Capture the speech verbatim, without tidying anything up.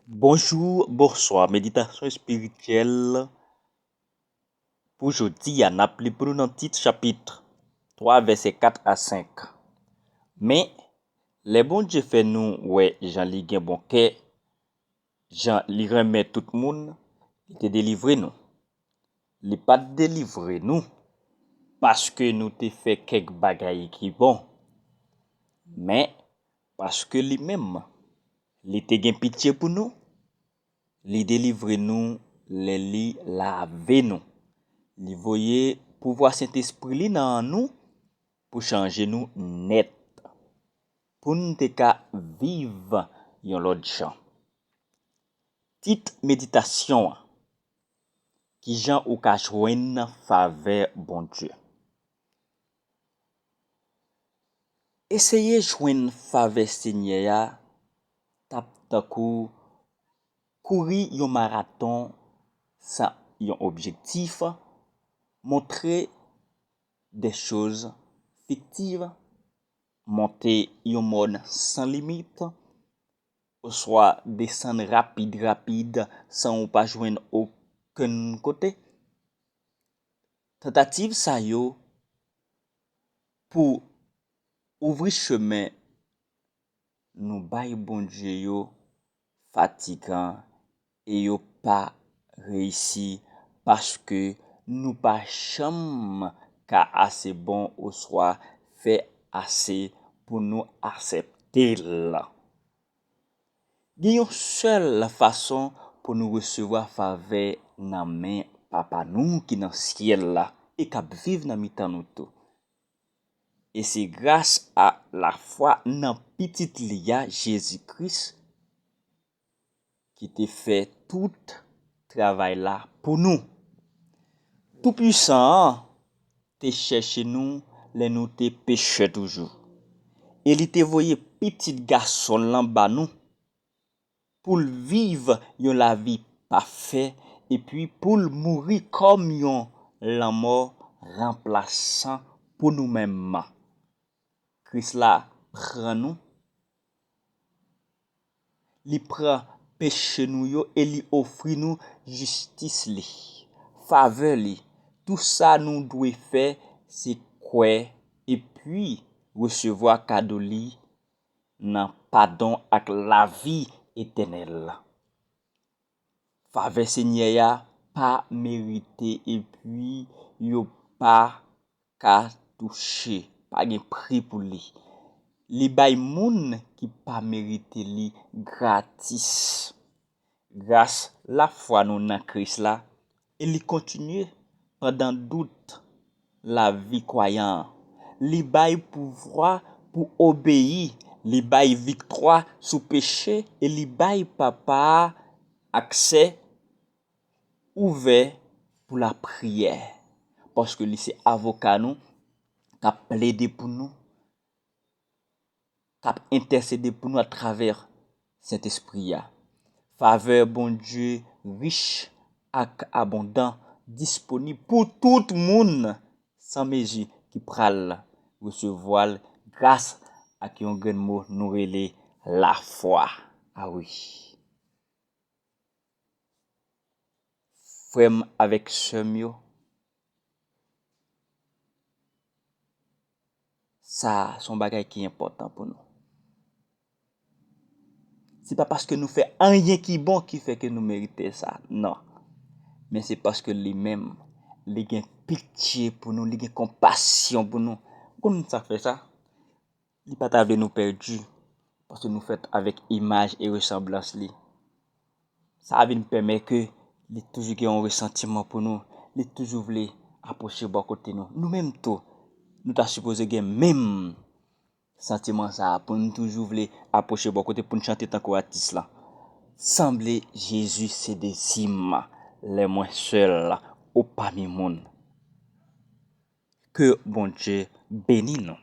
Bonjou, bonswa. Meditasyon espirityèl pou jodi a, n ap li pou nou nan Tit chapit twa, vèsè kat a senk. Men, lè Bondye fè nou wè jan li gen bon kè, jan li renmen tout moun, li te delivre nou. Li pa t delivre nou paske nou te fè kèk bagay ki bon, men paske li menm, li te gen pitye pou nou, li delivre nou lè li lave nou. Li voye pouvwa Sentespri li nan nou pou chanje nou nèt, pou n te ka viv yon lòt jan. Tit meditasyon an: Kijan ou ka jwenn favè Bondye? Eseye jwenn favè Senyè a t ap tankou kouri yon maraton san yon objektif, montre de choz fiktiv, monte yon mòn san limit, oswa desann rapid rapid san ou pa jwenn okenn kote. Tantativ sa yo pou ouvri chemen nou bay Bondye yo fatigan e yo pa reyisi paske nou pa janm ka ase bon oswa fè ase pou nou aksepte l. Gen yon sèl fason pou nou resevwa favè nan men Papa nou ki nan syèl la e k ap viv nan mitan nou tou. E se gras a lafwa nan Pitit li a, Jezi Kris, ki te fè tout travay la pou nou. Toupwisan an te chèche nou lè nou te pechè toujou, e li te voye Pitit Gason l lan ba nou pou l viv yon lavi pafè epi pou l mouri kòm yon lanmò ranplasan pou nou menm. Kris la pran nou, li pran peche nou yo e li ofri nou jistis li, favè li. Tou sa nou dwe fè se kwè epi resevwa kado li nan padon ak lavi etènèl. Favè Senyè a pa merite epi yo pa ka touche, pa gen pri pou li. Li bay moun ki pa merite li gratis. Gras lafwa nou nan Kris la, e li kontinye pandan tout lavi kwayan an. Li bay pouvwa pou obeyi, li bay viktwa sou peche e li bay Papa a aksè ouvè pou lapriyè, paske li se avoka nou, k ap plede pou nou, k ap entèsede pou nou atravè Sentespri a. Favè Bondye rich ak abondan disponib pou tout moun san mezi ki pral resevwa l gras ak yon grenn mo nou rele lafwa. A wi. Frè m avèk sè m yo, sa a se yon bagay ki enpòtan pou nou. Se pa paske nou fè anyen ki bon ki fè ke nou merite sa, non. Men se paske li menm, li gen pitye pou nou, li gen konpasyon pou nou. Ou konn sa k fè sa? Li pa ta vle nou pèdi, paske nou fèt avèk imaj e resanblans li. Sa a vin pèmèt ke li toujou gen yon resantiman pou nou, li toujou vle apwoche bò kote nou. Nou menm tou, nou ta sipoze gen menm santiman sa a pou n toujou vle apwoche bò kote pou n chante tankou atis lan. Sanble Jezi se dezi m lè mwen sèl ou pami moun. Ke Bondye beni nou.